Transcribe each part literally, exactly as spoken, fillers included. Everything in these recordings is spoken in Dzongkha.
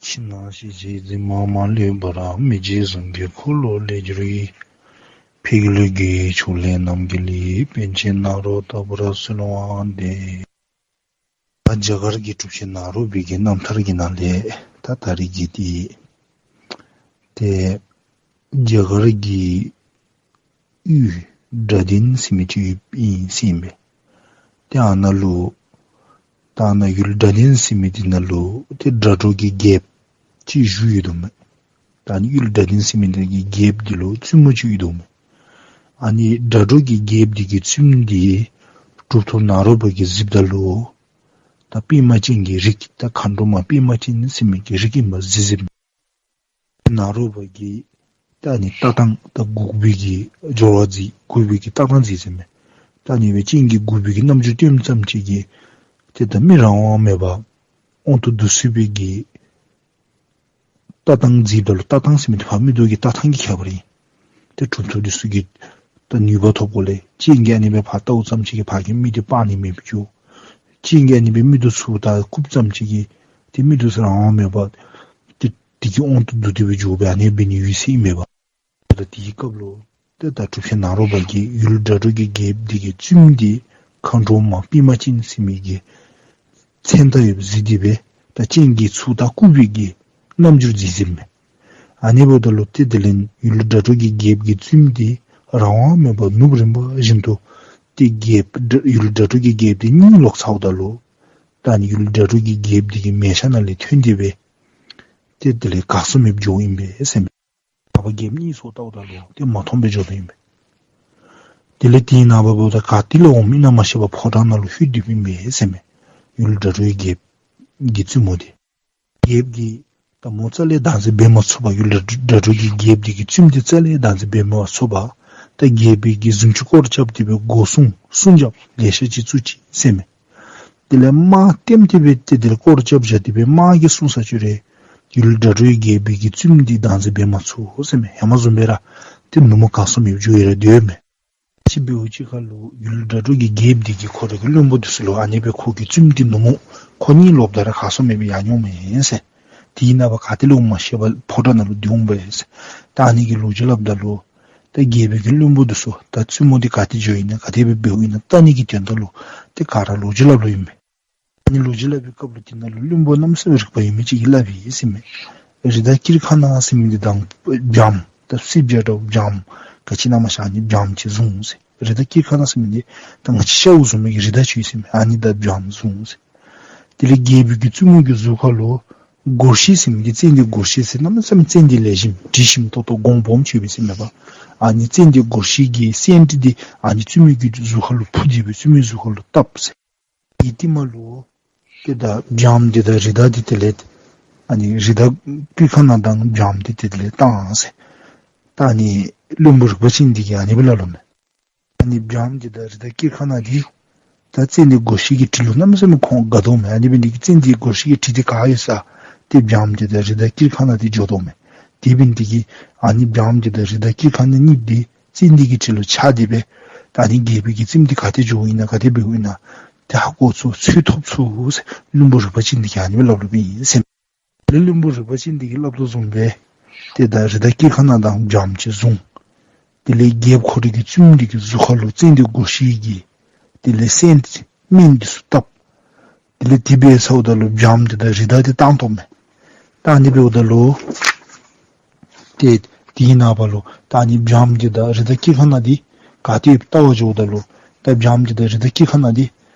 ཕྱི་ནང་ཤེས་བྱའི་འཛིན་མ་མ་ལུས་པར། མི་བརྗེད་གཟུངས་ཀྱི་འཁོར་ལོ་ལས་གྱུར་པའི། ཕ་རོལ་གྱི་ཕྱོགས་ལས་རྣམ་རྒྱལ་བའི། པཎ་ཆེན་ནཱ་རོ་ཏ་པར་གསོལ་བ་འདེབས། ད་རྒྱ་གར་གྱི་གྲུབ་ཆེན་ནཱ་རོ་པའི་གི་རྣམ་ཐར་གྱི་ནང་ལས་ད་ད་རེས་ཀྱི་འདི་ཏེ་རྒྱ་གར་གྱི་ཡུལ་སྒྲ་ལྡན་ཟེར་མི་ཅིག་ཡོདཔ་ཨིན་ཟེར་ཨིན་པས། ཏེ་ཨ་ནཱ་ལུ་ད་ཨ་ནཱ་ཡུལ་སྒྲ་ལྡན་ཟེར་མི་འདི་ནང་ལུ་ཏེ་སྒྲ་སྒྲོགས་ཀྱི་རྒྱལཔོ་ཅིག་བཞུགས་ཡོདཔ་མས། ད་ཨ་ནི་ཡུལ་སྒྲ་ལྡན་ཟེར་མི་འདི་གི་རྒྱལཔོ་འདི་ལུ་བཙུནམོ་ཅིག་ཡོདཔ་མས། ཨ་ནི་སྒྲ་སྒྲོགས་ཀྱི་རྒྱལཔོ་འདི་གི་བཙུནམོ་འདི་གྲུབ་ཐོབ་ནཱ་རོ་པ་གིས་གཟིགསཔ་ད་ལུ་ད་པདྨ་ཅན་གྱི་རིགས་ད་མཁའ་འགྲོ་མ་པདྨ་ཅན་ཟེར་མི་གི་རིགས་ཨིནམ་གཟིགས་གཟིགསཔ་མས། ནཱ་རོ་པ་གིས་ད་ཨ་ནི་ལྟ་སྟངས་ད་འགུགས་པའི་གི་སྦྱོར་བ་གཟིགས། འགུགས་པའི་གི་ལྟ་སྟངས་གཟིགས་ཟེར་མས། ད་ཨ་ནི་སྦེ་སྤྱན་གྱིས་འགུགས་པའི་གི་རྣམ་འགྱུར་སྟོནམ་ཙམ་ཅིག་གིས་ཏེ་ད་མི་རང་དབང་མེད་པར་དབང་དུ་བསྡུ་ཚུགས་པའི་གི་ལྟ་སྟངས་གཟིགསཔ་ད་ལུ་ལྟ་སྟངས་ཟེར་མི་འདི་ཕར་མིག་ཏོ་གི་ལྟ་སྟངས་ཀྱི་ཁྱད་པར་ཨིན། ཏེ་གྲུབ་ཐོབ་འདི་ཚུ་གིས་ད་ནུས་པ་ཐོབ་དགོ་ལས་སྤྱན་གྱིས་ཨ་ནི་སྦེ་ཕར་བལྟཝ་ཙམ་ཅིག་གིས་ཕར་གྱི་མི་འདི་སྤར་ནི་མེདཔ་འགྱོ། སྤྱན་གྱིས་ཨ་ནི་སྦེ་མིག་ཏོ་ཚུར་ད་བཀུགཔ་ཙམ་ཅིག་གིས་ཏེ་མིག་ཏོ་ཚུ་རང་དབང་མེད་པར་ཏེ་དེ་གི་དབང་དུ་བསྡུ་སྟེ་སྦེ་འགྱོ་སྦེ་ཨ་ནི་འབད་ནི་ཡོད་ཟེར་ཨིན་མས་པ། ད་དེའི་སྐབས་ལུ་ཏེ་ད་གྲུབ་ཆེན་ནཱ་རོ་པ་གིས་ཡུལ་སྒྲ་སྒྲོགས་ཀྱི་རྒྱལཔོ་འདི་གི་བཙུནམོ་འདི་མཁའ་འགྲོ་མ་པདྨ་ཅན་ཟེར་མི་གི་མཚན་ད་ཡོདཔ་གཟིགས་ཏེ་སྦེ་ད་སྤྱན་གྱིས་ཚུར་ད་བཀུག་པའི་གི་རྣམ་འགྱུར་གཟིགས་གཟིགསཔ་མས། ཨ་ནི་འབདཝ་ད་ལུ་ཏེ་དེ་ལས་ཡུལ་སྒྲ་སྒྲོགས་ཀྱི་རྒྱལཔོ་གི་བཙུནམོ་འདི་རང་དབང་མེད་པར་ནུབ་རིམ་པ་བཞིན་དུ་ཏེ་རྒྱལཔོ་ཡུལ་སྒྲ་སྒྲོགས་ཀྱི་རྒྱལཔོ་འདི་གཉིད་ལོག་ཚརཝ་ད་ལུ་ད་ཨ་ནི་ཡུལ་སྒྲ་སྒྲོགས་ཀྱི་རྒྱལཔོ་འདི་གི་མལ་ཆ་ནང་ལས་ཐོན་ཏེ་སྦེ་ཏེ་དེ་ལས་གར་སོང་མེདཔ་འགྱོཝ་ཨིན་པས་ཟེར་མས། ད་པ་རྒྱལཔོ་གཉིད་སོ་བལྟཝ་ད་ལུ་ཏེ་མ་མཐོངམ་སྦེ་འགྱོ་དོ་ཨིན་པས། དེ་ལས་དེའི་ནངས་པ་འབདཝ་ད་ག་ཏེ་ལས་འོངམ་ཨིན་ན་མ་ཤེས་པར་ཕོ་བྲང་ནང་ལུ་ལྷོད་སྡོདཔ་ཨིན་པས་ཟེར་མས། ཡུལ་སྒྲ་སྒྲོགས་ཀྱི་རྒྱལཔོ་གི་བཙུནམོ་འདི་རྒྱལཔོ་གིས་ད་མོ་རྩ་ལས་བདག་འཛིན་འབད་མ་ཚུགས་པར་ཡུལ་སྒྲ་སྒྲོགས་ཀྱི་རྒྱལཔོ་འདི་གི་བཙུནམོ་འདི་རྩ་ལས་བདག་འཛིན་འབད་མ་ཚུགས་པར་ད་རྒྱལ་པོའི་གི་གཟིམ་ཅུང་སྐོར་རྐྱབ་སྟེ་སྦེ་སྒོ་སྲུང་སྲུང་རྒྱབ་ལེ་ཤ་ཅིག་བཙུགས་ཅི་ཟེར་མས། དེ་ལས་དམག་ལྟེམ་སྟེ་སྦེ་ཏེ་དེ་ལས་སྐོར་རྐྱབ་བཞག་སྟེ་སྦེ་དམག་གིས་སྲུང་ས་བཅུག་རུང་ཡུལ་སྒྲ་སྒྲོགས་ཀྱི་རྒྱལ་པོའི་གི་བཙུནམོ་འདི་བདག་འཛིན་འབད་མ་ཚུགས་ཟེར་མས། ཧེ་མ་བཟུམ་སྦེ་ར་ཏེ་ནུབ་མོ་གར་སོང་མེདཔ་འགྱོ་ཡི་ར་སྡོད་མས། ཅིག་འབདཝ་ཅིག་ཁར་ལུ་ཡུལ་སྒྲ་སྒྲོགས་ཀྱི་རྒྱལཔོ་འདི་གིས་ཁོ་རའི་གི་བློན་པོ་འདི་ཚུ་ལུ་ཨ་ནི་སྦེ་ཁོ་གི་བཙུནམོ་འདི་ནུབ་མོ་ཁོ་གཉིད་ལོགཔ་ད་ར་གར་སོང་མེདཔ་སྦེ་ཡར་འགྱོཝ་མས་ཟེར། དེའི་ནངས་པ་ག་ཏེ་ལས་འོངམ་མ་ཤེས་པར་ཕོ་བྲང་ནང་ལུ་སྡོདཔ་ཨིན་པས་ཟེར། ད་ཨ་ནི་གི་ལོ་རྒྱུས་སླབ་ད་ལུ་ད་རྒྱལ་པོའི་གི་བློན་པོ་འདི་ཚུ་ད་བཙུནམོ་འདི་ག་ཏེ་འགྱོཝ་ཨིན་ན་ག་དེ་སྦེ་འབདཝ་ཨིན་ན་བལྟ་ནི་གི་དོན་དག་ལུ་ཏེ་ག་ར་ལོ་རྒྱུས་སླབ་ལོ་ཨིན་པས། ཨ་ནི་ལོ་རྒྱུས་སླབ་པའི་སྐབས་ལུ་དེ་ནང་ལུ་བློན་པོ་གནམ་མེད་ས་མེད་རིག་པ་ཡོད་མི་ཅིག་གིས་སླབ་ཡི་ཟེར་མས། རི་དྭགས་ཀིར་ཁ་ན་ཟེར་མི་འདི་དང་བྱམས་ད་སྲིབ་བྱ་འདྲཝ་བྱམས་ག་ཅི་ཨིན་ན་མ་ཤེས། ཨ་ནི་བྱམས་ཅིག་བཟུང་ཟེར། རི་དྭགས་ཀིར་ཁ་ན་ཟེར་མི་འདི་ད་ང་བཅས་ཤཝ་བཟུམ་མའི་གི་རི་དྭགས་ཅིག་ཡོད་ཟེར་མས། ཨ་ནི་དང་བྱམས་བཟུང་ཟེར། དེ་ལས་རྒྱལ་པོའི་གི་བཙུནམོ་གི་གཟུགས་ཁར་ལུ་སྒོར་གཞས་ཟེར་མི་འདི་ཙན་དན་སྒོར་གཞས་ཟེར་གནམ་མེད་ས་མེད་ཙན་དན་ལེགས་ཤོམ་དྲི་ཞིམ་ཏོག་ཏོ་གོང་སྦོམ་ཅིག་ཡོད་པས་ཟེར་མས་པ། ཨ་ནི་ཙན་དན་སྒོར་གཞས་ཀྱི་སེནཊ་འདི་ཨ་ནི་བཙུནམོ་གི་གཟུགས་ཁར་ལུ་ཕུ་སྟེ་སྦེ་བཙུནམོའི་གཟུགས་ཁར་ལུ་བཏབ་ཟེར། དེའི་རྟིང་མ་ལུ་ཏེ་ད་བྱམས་འདི་དང་རི་དྭགས་འདི་དེ་ལས་ཨ་ནི་རི་དྭགས་ཀིར་ཁ་ན་དང་བྱམས་འདི་དེ་ལས་བཏང་ཟེར། ད་ཨ་ནི་བློན་པོ་རིག་པ་ཅན་འདི་གིས་ཨ་ནི་སྦེ་སླབ་ལོ་མས། ཨ་ནི་བྱམས་འདི་དང་རི་དྭགས་ཀིར་ཁ་ན་འདི་ད་ཙན་དན་སྒོར་གཞས་ཀྱི་དྲི་ལུ་གནམ་མེད་ས་མེད་ཁོང་དགའ་དོ་མས། ཨ་ནི་འབད་ནི་དེ་གིས་ཙན་དན་སྒོར་གཞས་ཀྱི་དྲི་འདི་ག་ཡོད་ས་ཏེ་བྱམས་འདི་དང་རི་དྭགས་ཀིར་ཁ་ན་འདི་འགྱོ་དོ་མས། དེ་འབད་ནི་དེ་གིས་ཨ་ནི་བྱམས་འདི་དང་རི་དྭགས་ཀིར་ཁ་ན་གཉིས་འདི་ཙན་དན་གྱི་དྲི་ལུ་ཆགས་ཏེ་སྦེ་ད་ཨ་ནི་རྒྱལ་པོའི་གི་བཙུནམོ་འདི་ག་ཏེ་འགྱོཝ་ཨིན་ན་ག་དེ་འབདཝ་ཨིན་ན་ཏེ་ཧ་གོ་ཚུགས་འཚོལ་ཐོབ་ཚུགས་ཟེར་བློན་པོ་རིག་པ་ཅན་འདི་གིས་ཨ་ནི་སྦེ་སླབ་སླབཔ་ཨིན་ཟེར་མས། དེ་ལས་བློན་པོ་རིག་པ་ཅན་འདི་གིས་སླབ་དོ་བཟུམ་སྦེ་ཏེ་ད་རི་དྭགས་ཀིར་ཁ་ན་དང་བྱམས་ཅིག་བཟུང་། དེ་ལས་རྒྱལཔོ་ཁོ་རའི་གི་བཙུནམོ་འདི་གི་གཟུགས་ཁར་ལུ་ཙན་དན་སྒོར་གཞས་ཀྱི་དེ་ལས་སེནཊ་སྨན་འདི་ཚུ་བཏབ། དེ་ལས་དེ་སྦེ་ཚརཝ་ད་ལུ་བྱམས་འདི་དང་རི་དྭགས་འདི་བཏང་དོ་མས། ད་ཨ་ནི་འབདཝ་ད་ལུ་ཏེ་དེའི་ནངས་པ་ལུ་ད་ཨ་ནི་བྱམས་འདི་དང་རི་དྭགས་ཀིར་ཁ་ན་འདི་ག་ཏེ་བལྟ་བར་འགྱོཝ་ད་ལུ་ད་བྱམས་འདི་དང་རི་དྭགས་ཀིར་ཁ་ན་འདི་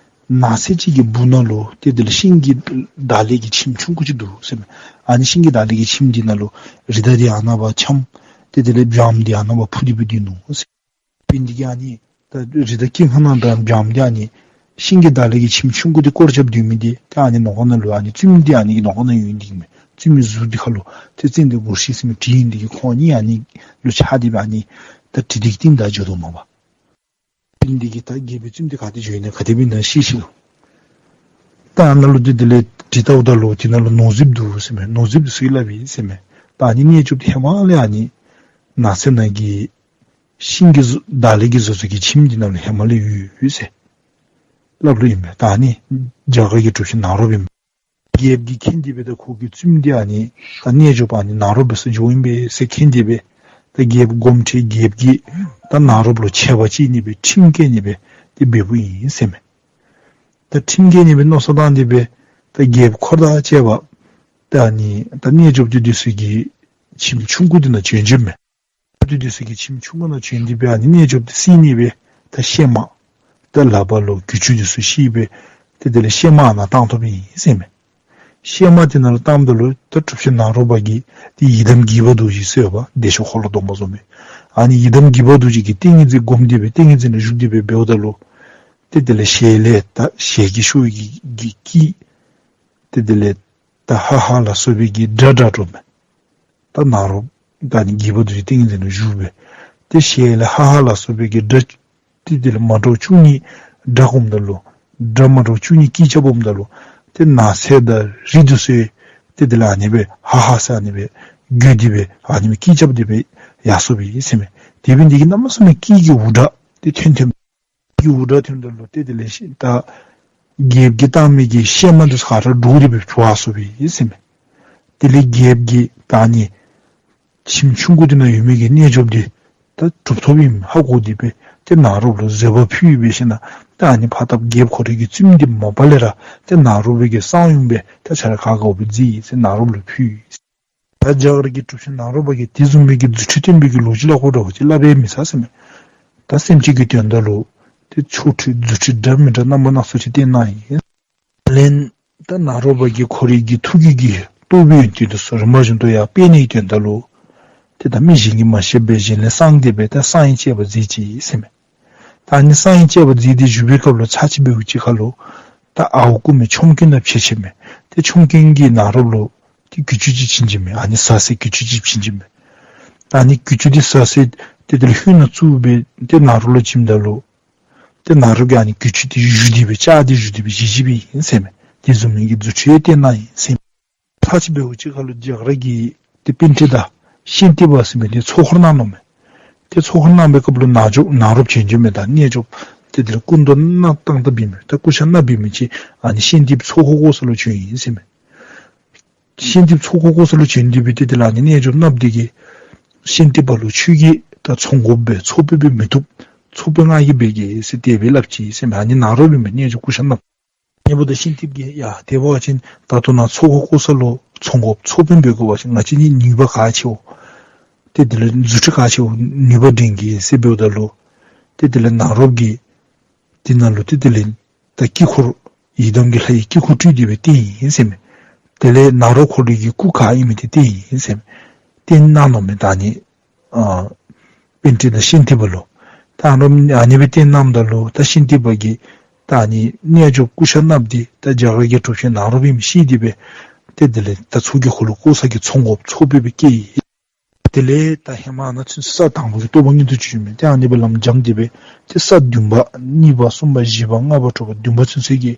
ནགས་ཚལ་ཅིག་གི་སྦུག་ན་ལུ་ཏེ་དེ་ལས་ཤིང་གི་འདབ་ལེབ་ཀྱི་ཁྱིམ་ཆུང་ཀུ་ཅིག་འདུག་ཟེར་མས། ཨ་ནི་ཤིང་གི་འདབ་ལེབ་ཀྱི་ཁྱིམ་འདི་ནང་ལུ་རི་དྭགས་འདི་ཨ་ནཱ་ཕར་འཁྱམས། ཏེ་དེ་ལས་བྱམས་འདི་ཨ་ནཱ་ཕར་འཕུར་ཏེ་སྦེ་སྡོད་ནུག་ཟེར། དེ་འབད་ནི་དེ་གིས་ཨ་ནི་ད་རི་དྭགས་ཀིར་ཁ་ན་དང་བྱམས་འདི་ཨ་ནི་ཤིང་གི་འདབ་ལེབ་ཀྱི་ཁྱིམ་ཆུང་ཀུ་འདི་སྐོར་རྐྱབ་སྡོད་མི་འདི་ད་ཨ་ནི་ནང་ཁོག་ནང་ལུ་ཨ་ནི་བཙུནམོ་འདི་ཨ་ནི་གི་ནང་ཁོག་ནང་ཡོད་ནི་འདི་གིས་མས། བཙུནམོའི་གཟུགས་འདི་ཁར་ལུ་ཏེ་ཙན་དན་སྒོར་གཞས་ཟེར་མི་དྲི་ཨིན་ནི་འདི་གིས་ཁོང་གཉིས་ཨ་ནི་ལུ་ཆགས་ཏེ་སྦེ་ཨ་ནི་ད་དྲི་འདི་གི་རྟིང་བདའ་འགྱོ་དོ་མས་པ། དེ་འབད་ནི་དེ་གིས་ད་རྒྱལ་པོའི་བཙུནམོ་འདི་ག་ཏེ་འགྱོཝ་ཨིན་ན་ག་དེ་སྦེ་ཨིན་ན་ཤེས་ཤེས་ལོ། ད་ཨ་ནཱ་ལུ་ཏེ་དེ་ལས་དྲི་བལྟཝ་ད་ལུ་དེ་ནང་ལུ་ནོར་རྫིཔ་འདུག་ཟེར་མས། ནོར་རྫིཔ་འདི་ཚུ་གིས་སླབ་ཨིན་ཟེར་མས། ད་ཨ་ནི་གནས་བཅུ་འདི་ཧེ་མ་ལས་ཨ་ནི་ནགས་ཚལ་ནང་གི་ཤིང་གི་བཟོ་འདབ་ལེབ་ཀྱིས་བཟོ་བཟོཝ་གི་ཁྱིམ་འདི་ནང་ལུ་ཧེ་མ་ལས་ཡོད་ཡོད་ཟེར་སླབ་ལོ་ཨིན་མས། ད་ཨ་ནི་རྒྱ་གར་གྱི་གྲུབ་ཆེན་ནཱ་རོ་པ་ཨིན་མས། རྒྱལཔོ་གིས་མཁྱེན་ཏེ་སྦེ་ད་ཁོ་གི་བཙུནམོ་འདི་ཨ་ནི་ད་རྣལ་འབྱོརཔ་ཨ་ནི་ནཱ་རོ་འབད་སར་འགྱོཝ་ཨིན་པས་ཟེར་མཁྱེན་ཏེ་སྦེ་ད་རྒྱལཔོ་དགོངསམ་ཁྲེལ་རྒྱལཔོ་གིས་ད་ནཱ་རོཔ་ལུ་ཆད་པ་བཅད་ནི་སྦེ་ཁྲིམས་བཀལ་ནི་སྦེ་ཏེ་འབདཝ་ཨིན་ཟེར་མས། ད་ཁྲིམས་བཀལ་ནི་སྦེ་མནོ་བསམ་བཏང་སྟེ་སྦེ་ད་རྒྱལཔོ་འཁོར་དང་བཅས་པ་ད་ཨ་ནི་ད་རྣལ་འབྱོརཔ་འདི་ཚུ་གི་ཁྱིམ་ཆུང་ཀུ་འདི་ནང་བྱོན་བྱོནམ་མས། ད་འདི་ཚུ་གི་ཁྱིམ་ཆུང་ཀུ་ནང་བྱོན་ཏེ་སྦེ་ཨ་ནི་རྣལ་འབྱོརཔ་འདི་བསད་ནི་སྦེ་ད་གཤེད་མ་ད་ལག་པ་ལུ་གྱི་ཅུ་འདི་ཚུ་བཤེད་སྦེ་ཏེ་དེ་ལས་གཤེད་མ་ནང་བཏང་དོཝ་ཨིན་ཟེར་མས། གཤེད་མ་དེ་ནང་ལུ་བཏངམ་ད་ལུ་ད་གྲུབ་ཆེན་ནཱ་རོ་པ་གིས་ཏེ་ཡི་དམ་དགྱེས་པ་རྡོ་རྗེ་ཟེར་བ་བདེ་མཆོག་འཁོར་ལོ་སྡོམ་པ་བཟུམ་སྦེ་ཨ་ནི་ཡི་དམ་དགྱེས་པ་རྡོ་རྗེ་གི་ཏིང་ངེ་འཛིན་བསྒོམས་ཏེ་སྦེ་ཏིང་ངེ་འཛིན་ལུ་བཞུགས་ཏེ་སྦེ་འབདཝ་ད་ལུ་ཏེ་དེ་ལས་ཞལ་ལས་ད་ཞལ་གྱི་ཤུགས་ཀྱིས་གི་ཀི་ཏེ་དེ་ལས་ད་ཧ་ཧ་ལ་སོགས་པའི་གི་སྒྲ་སྒྲོག་འགྱོཝ་མས། ད་ནཱ་རོ་ད་ཨ་ནི་དགྱེས་པ་རྡོ་རྗེ་ཏིང་ངེ་འཛིན་ལུ་བཞུགས་སྦེ་ཏེ་ཞལ་ལས་ཧ་ཧ་ལ་སོགས་པའི་གི་སྒྲ་ཏེ་དེ་ལས་མ་འདྲཝ་བཅུ་གཉིས་སྒྲོག་འོངམ་ད་ལུ་སྒྲ་མ་འདྲཝ་བཅུ་གཉིས་སྐད་རྐྱབ་འོངམ་ད་ལུ་ཏེ་ནགས་ཚལ་དང་རི་འདི་ཚུ་ཏེ་དེ་ལས་ཨ་ནི་སྦེ་ཧ་ཧ་ཟེར་ཨ་ནི་སྦེ་དགོད་དེ་སྦེ་ཨ་ནི་སྦེ་སྐད་རྐྱབ་སྟེ་སྦེ་ཡར་སོཔ་ཨིན་ཟེར་མས། དེ་འབད་ནི་དེ་གིས་གནམ་མེད་ས་མེད་སྐད་ཀྱི་འུར་སྒྲ་ཏེ་ཐོན་ཐོནམ་མས། གི་འུར་སྒྲ་ཐོནམ་ད་ལུ་ཏེ་དེ་ལས་ཤི་ད་རྒྱལཔོ་གིས་བཏང་མི་གི་གཤེད་མ་འདི་ཚུ་ག་ར་འདྲོག་སྟེ་སྦེ་བྱོག་སོཔ་ཨིན་ཟེར་མས། དེ་ལས་རྒྱལཔོ་གིས་ད་ཨ་ནི་ཁྱིམ་ཆུང་ཀུ་འདི་ནང་ཡོད་མི་གི་རྣལ་འབྱོརཔ་འདི་ད་གྲུབ་ཐོབ་ཨིནམ་ཧ་གོ་སྟེ་སྦེ་ཏེ་ནཱ་རོཔ་ལུ་བཟོད་པ་ཕུལ་སྦེ་ཞིནམ་ད་ཨ་ནི་ཕ་ཐབ་རྒྱལཔོ་ཁོ་རའི་གི་བཙུནམོ་འདི་མ་པ་ལས་ར་ཏེ་ནཱ་རོ་པའི་གི་གསང་ཡུམ་སྦེ་ད་ཆ་ར་ག་དགའཝ་སྦེ་མཛད་ཟེར་ནཱ་རོཔ་ལུ་ཕུལ། ད་རྒྱ་གར་གྱི་གྲུབ་ཆེན་ནཱ་རོ་པ་གིས་དེ་བཟུམ་མའི་གི་རྫུ་འཕྲུལ་སྟོན་པའི་གི་ལོ་རྒྱུས་ལ་ཁོ་འདྲཝ་ཅིག་སླབ་པའི་མི་ཚར་ཟེར་མས། ད་སེམས་ཅན་གྱི་དོན་དག་ལུ་ཏེ་ཆོ་འཕྲུལ་རྫུ་འཕྲུལ་འདྲ་མི་འདྲ་རྣམ་པ་སྣ་ཚོགས་ཅིག་སྟོན་གནང་ཡི། ལན་ད་ནཱ་རོ་པ་གིས་ཁོ་རའི་གི་ཐུགས་ཀྱི་གི་རྟོགས་པའི་ཡོན་ཏན་འདི་ཚུ་རིམ་པ་བཞིན་དུ་ཡར་སྤེལ་ནིའི་དོན་དག་ལུ་ཏེ་ད་མི་གཞན་གྱིས་མ་ཤེས་པར་སྦེ་གཞན་ལས་གསང་སྟེ་སྦེ་ད་གསང་བའི་སྤྱོད་པ་མཛད་ཅི་ཟེར་མས། ད་ཨ་ནི་གསང་བའི་སྤྱོད་པ་མཛད་དེ་བཞུགས་པའི་སྐབས་ལུ་ཚར་ཅིག་འབདཝ་ཅིག་ཁར་ལུ་ད་ཨརཝ་རྐུ་མི་ཆོམ་རྐུན་དང་ཕྱད་ཕྱདཔ་མས། ཏེ་ཆོམ་རྐུན་གྱིས་ནཱ་རོཔ་ལུ་ཏེ་གྱི་ཅུ་ཅིག་བྱིན་བྱིནམ་མས། ཨ་ནི་ཟ་ཟེར་གྱི་ཅུ་ཅིག་བྱིན་བྱིནམ་མས། ད་ཨ་ནི་གྱི་ཅུ་འདི་ཟ་ཟེར་ཏེ་དེ་ལས་ཧུད་ནང་བཙུགས་སྦེ་ཏེ་ནཱ་རོ་ལུ་བྱིནམ་ད་ལུ་ཏེ་ནཱ་རོ་གིས་ཨ་ནི་གྱི་ཅུ་འདི་བཞུ་སྟེ་སྦེ་བཅག་སྟེ་བཞུ་སྟེ་སྦེ་བཞེས་བཞེསཔ་ཨིན་ཟེར་མས། དེ་བཟུམ་མའི་གི་རྫུ་འཕྲུལ་སྟོན་གནང་ཡི་ཟེར་མས། ཚར་ཅིག་འབདཝ་ཅིག་ཁར་ལུ་རྒྱ་གར་གྱི་ཏེ་པཎྜི་ཏ་ཤཱནྟི་པ་ཟེར་མི་འདི་ཚོགས་འཁོར་གནང་ནུག་མས། ཏེ་ཚོགས་འཁོར་གནང་བའི་སྐབས་ལུ་ནཱ་རོ་ནཱ་རོཔ་བྱོན་བྱོནམ་མས། ད་རྣལ་འབྱོརཔ་ཏེ་དེ་ལས་སྐུ་མདོག་ནག་ཏང་ཏ་སྦེ་མི་ད་སྐུ་ཤ་གནགཔོ་སྦེ་མི་ཅིག་ཨ་ནི་ཤཱནྟི་པ་ཚོགས་འཁོར་བསྐོར་ས་ལུ་བྱོན་ཡི་ཟེར་མས། ཤཱནྟི་པ་ཚོགས་འཁོར་བསྐོར་ས་ལུ་བྱོན་ཏེ་སྦེ་ཏེ་དེ་ལས་ཨ་ནི་རྣལ་འབྱོརཔ་གནགཔོ་འདི་གིས་ཤཱནྟི་པ་ལུ་ཁྱོད་ཀྱིས་ད་ཚོགས་འགོཔ་སྦེ་ཚོགས་དཔོན་སྦེ་མི་བཏུབ། ཚོགས་དཔོན་ང་གིས་འབད་གེ་ཟེར་དེ་སྦེ་སླབ་ཅི་ཟེར་མས། ཨ་ནི་ནཱ་རོ་སྦེ་མི་རྣལ་འབྱོརཔ་སྐུ་ཤ་གནགཔོ། ཨ་ནི་འབདཝ་ད་ཤཱནྟི་པ་གིས་ཡ་དེ་འབད་བ་ཅིན་ད་ལྟོ་ནཱ་ཚོགས་འཁོར་བསྐོར་ས་ལུ་ཚོགས་འགོཔ་ཚོགས་དཔོན་འབད་དགོ་པ་ཅིན་ང་བཅས་ནི་ནུས་པ་ག་ཆེཝ་ཏེ་དེ་ལས་རྫུ་འཕྲུལ་ག་ཆེཝ་ནུས་པ་འགྲན་གེ་ཟེར་འབདཝ་ད་ལུ་ཏེ་དེ་ལས་ནཱ་རོཔ་གིས་དེ་ནང་ལུ་ཏེ་དེ་ལས་ད་དཀྱིལ་འཁོར་ཡི་དམ་གྱི་ལྷ་ཡི་དཀྱིལ་འཁོར་སྤྲུལ་ཏེ་སྦེ་བསྟན་ཡི་ཟེར་མས། དེ་ལས་ནཱ་རོ་ཁོ་རའི་གི་སྐུ་ག་ཨིན་མི་འདི་བསྟན་ཡི་ཟེར་མས། བསྟན་གནང་ནུག་མས། ད་ཨ་ནི་ཨ་པཎྜི་ཏ་ཤཱནྟི་པ་ལུ་ད་ཨ་ནི་ཨ་ནི་སྦེ་བསྟན་གནངམ་ད་ལུ་ད་ཤཱནྟི་པ་གིས་ད་ཨ་ནི་རྣལ་འབྱོརཔ་སྐུ་ཤ་གནགཔོ་འདི་ད་རྒྱ་གར་གྱི་གྲུབ་ཆེན་ནཱ་རོ་པ་ཨིནམ་ཤེས་ཏེ་སྦེ་ཏེ་དེ་ལས་ད་ཚོགས་ཀྱི་འཁོར་ལོ་བསྐོར་ས་གི་ཚོགས་འགོཔ་ཚོགས་དཔོན་སྦེ་བསྐོས་ཡི། དེ་ལས་ད་ཧེ་མ་ནཱ་ཚུན་ས་དང་པོ་གི་རྟོགས་པ་མངོན་དུ་གྱུར་མི་དེ་ཨ་ནི་སྦེ་ལམ་སྦྱངས་ཏེ་སྦེ་ཏེ་ས་བདུན་པ་གཉིས་པ་གསུམ་པ་བཞི་པ་ལྔ་པ་དྲུག་པ་བདུན་པ་ཚུན་ཚོད་ཀྱི་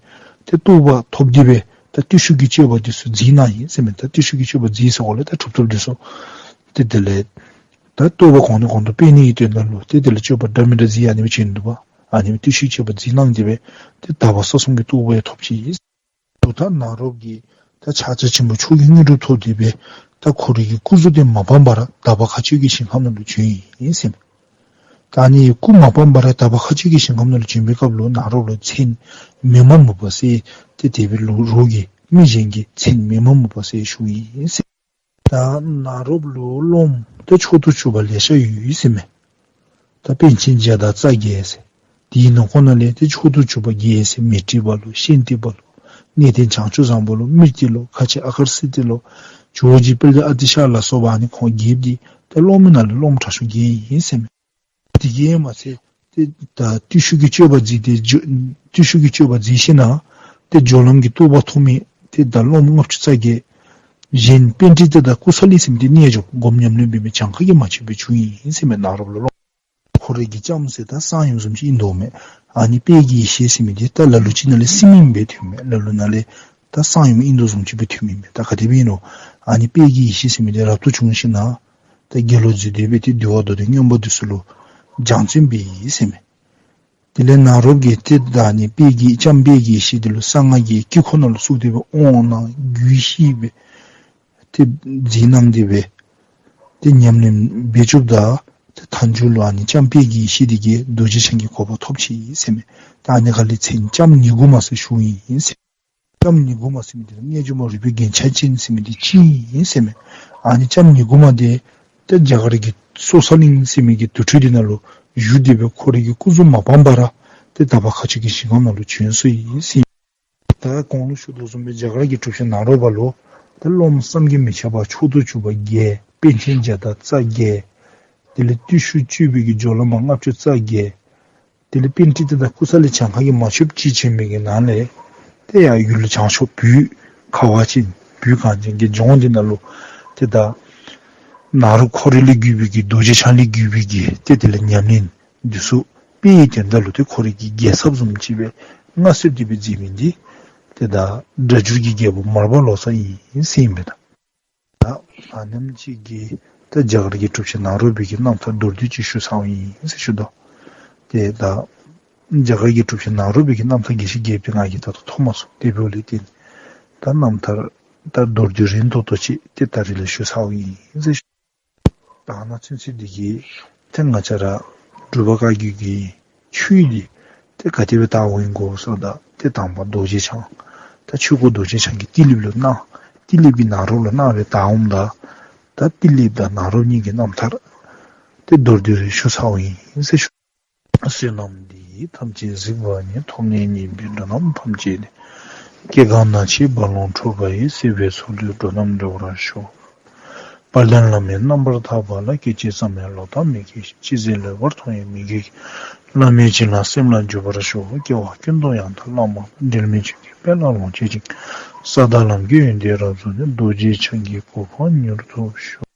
ཏེ་རྟོགས་པ་ཐོབ་སྟེ་སྦེ་ད་བརྟུལ་ཞུགས་ཀྱི་སྤྱོད་པ་འདི་ཚུ་མཛད་གནང་ཡི་ཟེར་མས། ད་བརྟུལ་ཞུགས་ཀྱི་སྤྱོད་པ་མཛད་ཟེར་གོ་ལས་ད་གྲུབ་ཐོབ་འདི་ཚུ་ཏེ་དེ་ལས་ད་རྟོགས་པ་གོང་ནས་གོང་དུ་སྤེལ་ནིའི་དོན་དག་ལུ་ཏེ་དེ་ལས་སྤྱོད་པ་འདྲ་མི་འདྲ་མཛད་ཨ་ནི་སྦེ་བྱོན་འདུག་པ། ཨ་ནི་སྦེ་བརྟུལ་ཞུགས་སྤྱོད་པ་མཛད་གནང་སྟེ་སྦེ་ཏེ་དག་པ་ས་གསུམ་གྱི་རྟོགས་པ་ཡང་ཐོབ་ཅི། དུ་ད་ནཱ་རོཔ་གིས་ད་ཕྱག་རྒྱ་ཆེན་པོ་མཆོག་གི་དངོས་གྲུབ་ཐོབ་སྟེ་སྦེ་ད་ཁོ་རའི་གི་སྐུ་གཟུགས་འདི་མ་ཕངས་པར་དག་པ་མཁའ་སྤྱོད་ཀྱི་ཞིང་ཁམས་ནང་ལུ་བྱོན་ཡི་ཟེར་མས། ད་ཨ་ནི་སྐུ་མ་ཕངས་པར་དག་པ་མཁའ་སྤྱོད་ཀྱི་ཞིང་ཁམས་ནང་ལུ་བྱོན་པའི་སྐབས་ལུ་ནཱ་རོཔ་ལུ་མཚན་མི་མ་མོ་པ་ཟེར་ཏེ་དེ་སྦེ་ལོ་རོགས་ཀྱིས་མི་གཞན་གྱིས་མཚན་མི་མ་མོ་པ་ཟེར་ཞུ་ཡི་ཟེར། ད་ནཱ་རོཔ་ལུ་སློབམ་ད་མཆོག་ཏུ་གྱུར་པ་ལེ་ཤ་ཡོད་ཟེར་མས། ད་པཎ་ཆེན་བརྒྱ་དང་རྩ་བརྒྱད་ཟེར། དེའི་ནང་ཁོངས་ནང་ལས་ཏེ་མཆོག་ཏུ་གྱུར་པ་བརྒྱད་ཟེར་མཻ་ཏྲི་པ་ལོ་ཤཱནྟི་པ་ལོ་གནས་བརྟན་བྱང་ཆུབ་བཟང་པོ་ལོ་མུཀྟི་ལོ་ཁ་ཆེ་ཨ་ཀར་སིདྡྷི་ལོ་ཇོ་བོ་རྗེ་དཔལ་ལྡན་ཨ་ཏི་ཤ་ལ་སོགས་པ་ཨ་ནི་ཁོང་བརྒྱད་འདི་ད་སློབ་མའི་ནང་ལས་སློབམ་དྲག་ཤོས་བརྒྱད་ཨིན་ཟེར་མས། དེ་གིས་མ་ཚད་ཏེ་ད་བརྟུལ་ཞུགས་ཀྱི་སྤྱོད་པ་མཛད་དེ་སྦྱོ་བརྟུལ་ཞུགས་ཀྱི་སྤྱོད་པ་མཛད་ཞིནམ་ཏེ་སྦྱོར་ལམ་གྱི་རྟོགས་པ་ཐོབ་མི་ཏེ་ད་སློབམ་ལྔ་བཅུ་རྩ་བརྒྱད། གཞན་པཎྜི་ཏ་དང་ཀུ་ས་ལི་ཟེར་མི་འདི་རྣལ་འབྱོརཔ་སྒོམ་ཉམས་ལེན་འབད་མི་གྱངས་ཁ་གིས་མ་ཆོད་པའི་བྱུང་ཡི་ཟེར་མས། ནཱ་རོཔ་ལུ་སློབ་ཁོ་རའི་གི་ལྕམ་ཟེར་ད་གསང་ཡུམ་བཟུམ་ཅིག་ཨིན་དོ་མས། ཨ་ནི་དཔལ་གྱི་ཡེ་ཤེས་ཟེར་མི་འདི་ད་ལ་ལུ་ཅིག་ནང་ལས་སྲིངམོ་ཨིནམ་སྦེ་ཐོནམ་མས། ལ་ལུ་ནང་ལས་ད་གསང་ཡུམ་ཨིན་དོ་བཟུམ་ཅིག་སྦེ་ཐོནམ་ཨིན་མས། ད་ག་དེ་སྦེ་ཨིན་རུང་ཨ་ནི་དཔལ་གྱི་ཡེ་ཤེས་ཟེར་མི་འདི་རབ་ཏུ་བྱུང་ཞིནམ་ད་དགེ་སློང་མཛོད་དེ་སྦེ་ཏེ་འདུལ་བ་མདོ་སྡེ་མངོན་པ་འདི་ཚུ་ལུ་སྦྱང་བརྩོན་འབད་ཡི་ཟེར་མས། དེ་ལས་ནཱ་རོ་པ་གིས་ཏེ་ད་ཨ་ནི་དཔལ་གྱི་ལྕམ་དཔལ་གྱི་ཡེ་ཤེས་འདི་ལུ་གསང་སྔགས་ཀྱི་དཀྱིལ་འཁོར་ནང་ལུ་བཙུགས་ཏེ་སྦེ་དབང་གནང་རྒྱུད་བཤད་སྦེ་ཏེ་མཛད་གནང་སྟེ་སྦེ་ཏེ་ཉམས་ལེན་འབད་བཅུགཔ་ད་ཏེ་མཐའ་མཇུག་ལུ་ཨ་ནི་ལྕམ་དཔལ་གྱི་ཡེ་ཤེས་འདི་གིས་རྡོ་རྗེ་འཆང་གི་གོ་འཕང་ཐོབ་ཅི་ཟེར་མས། ད་ཨ་ནི་ཁ་ལས་མཚན་ལྕམ་ཉི་གུ་མ་ཟེར་ཞུཝ་ཨིན་ཟེར། ལྕམ་ཉི་གུ་མ་ཟེར་མི་འདི་རྣལ་འབྱོར་མ་རུས་པའི་རྒྱན་ཆ་ཅན་ཟེར་མི་འདི་ཅིག་ཨིན་ཟེར་མས། ཨ་ནི་ལྕམ་ཉི་གུ་མ་འདི་ཏེ་རྒྱ་གར་གྱི་སོ་ས་གླིང་ཟེར་མི་གི་དུར་ཁྲོད་འདི་ནང་ལུ་བཞུགས་ཏེ་སྦེ་ཁོ་རའི་གི་སྐུ་གཟུགས་མ་སྤངས་པར་ཏེ་དག་པ་མཁའ་སྤྱོད་ཀྱི་ཞིང་ཁམས་ནང་ལུ་བྱོན་སོ་ཡི་ཟེར་ཨིན། ད་གོང་ལུ་ཞུ་དོ་བཟུམ་སྦེ་རྒྱ་གར་གྱི་གྲུབ་ཆེན་ནཱ་རོ་པ་ལུ་ཏེ་སློབ་མ་བསམ་གྱིས་མི་ཁྱབ་པ་མཆོག་ཏུ་གྱུར་པ་བརྒྱད། པཎ་ཆེན་བརྒྱ་དང་རྩ་བརྒྱད། དེ་ལས་བརྟུལ་ཞུགས་སྤྱོད་པའི་གི་སྦྱོར་ལམ་ལྔ་བཅུ་རྩ་བརྒྱད། དེ་ལས་པཎྜི་ཏ་དང་ཀུ་ས་ལི་གྱངས་ཁ་གིས་མ་ཆོདཔ་ཅིག་བྱོན་མི་གི་ནང་ལས་ཏེ་ཡང་ཡུལ་བྱང་ཕྱོགས་བོད་ཁ་བ་ཅན་བོད་གངས་ཅན་གྱི་ལྗོངས་འདི་ནང་ལུ་ཏེ་ད་ནཱ་རོ་ཁོ་ར་ལས་བརྒྱུད་པའི་གི་རྡོ་རྗེ་འཆང་ལས་བརྒྱུད་པའི་གི་ཏེ་དེ་ལས་ཉམས་ལེན་འདི་ཚུ་སྤེལ་བའི་དོན་དག་ལུ་ཏེ་ཁོ་རའི་གི་རྒྱལ་ཚབ་བཟུམ་ཅིག་སྦེ་མངའ་གསོལ་ཏེ་སྦེ་མཛད་མི་འདི་ཏེ་ད་སྒྲ་སྒྱུར་གྱི་རྒྱལ་པོ་མར་པ་ལོ་ཙཱ་ཨིན་ཟེར་ཨིན་པས། ད་ད་ནམ་ཅིག་གི་ད་རྒྱ་གར་གྱི་གྲུབ་ཆེན་ནཱ་རོ་པའི་གི་རྣམ་ཐར་མདོར་བསྡུས་ཅིག་ཞུ་ཚརཝ་ཨིན་ཟེར་ཞུ་དོ། ཏེ་ད་རྒྱ་གར་གྱི་གྲུབ་ཆེན་ནཱ་རོ་པའི་གི་རྣམ་ཐར་རྒྱས་བཤད་རྒྱསཔ་འདི་ང་གིས་ད་ལྟོ་ཐོབ་མ་ཚུགས། དེ་འབདཝ་ལས་བརྟེན་ད་རྣམ་ཐར་ད་མདོར་བསྡུས་རན་ཏོག་ཏོ་ཅིག་ཏེ་ད་རིས་ལས་ཞུ་ཚརཝ་ཨིན་ཟེར་ཞུ། ད་ནཱ་ཚུན་ཚོད་འདི་གིས་ཏེ་ང་བཅས་ར་འབྲུག་པ་བཀའ་བརྒྱུད་ཀྱི་ཆོས་འདི་ཏེ་ག་དེ་སྦེ་དར་འོང་གོ་ཟེརཝ་ད་ཏེ་དང་པ་རྡོ་རྗེ་འཆང་ད་ཆོས་སྐུ་རྡོ་རྗེ་འཆང་གིས་ཏི་ལིཔ་ལུ་གནང་། ཏི་ལིཔ་གིས་ནཱ་རོ་ལུ་གནང་སྦེ་དར་འོངམ་ད་ད་ཏི་ལིཔ་དང་ནཱ་རོ་གཉིས་ཀྱི་རྣམ་ཐར་ཏེ་མདོར་བསྡུས་རེ་ཞུ་ཚརཝ་ཨིན་ཟེར་ཞུ། བསོད་ནམས་འདི་ཡིས་ཐམས་ཅད་གཟིགས་པ་ཉིད། ཐོབ་ནས་ཉེས་པའི་དགྲ་རྣམས་ཕམ་བྱས་ནས། སྐྱེ་རྒ་ན་འཆིའི་རྦ་ཀློང་འཁྲུགས་པ་ཡི། སྲིད་པའི་མཚོ་ལས་འགྲོ་རྣམས་སྒྲོལ་བར་ཤོག། དཔལ་ལྡན་བླ་མའི་རྣམ་པར་ཐར་པ་ལ། སྐད་ཅིག་ཙམ་ཡང་ལོག་ལྟ་མེད། སྐད་ཅིག་ཟད་ལོག་པར་མཐོང་ཡང་མི་སྐྱེ། བླ་མའི་བྱིན་རླབས་སེམས་ལ་འཇུག་པར་ཤོག། སྐྱེ་བ་ཀུན་ཏུ་ཡང་དག་བླ་མ་དང་། འབྲལ་མེད་ཆོས་ཀྱི་དཔལ་ལ་ལོངས་སྤྱོད་ཅིང་། ས་དང་ལམ་གྱི་ཡོན་ཏན་རབ་རྫོགས་ནས། རྡོ་རྗེ་འཆང་གི་གོ་འཕང་མྱུར་ཐོབ་ཤོག།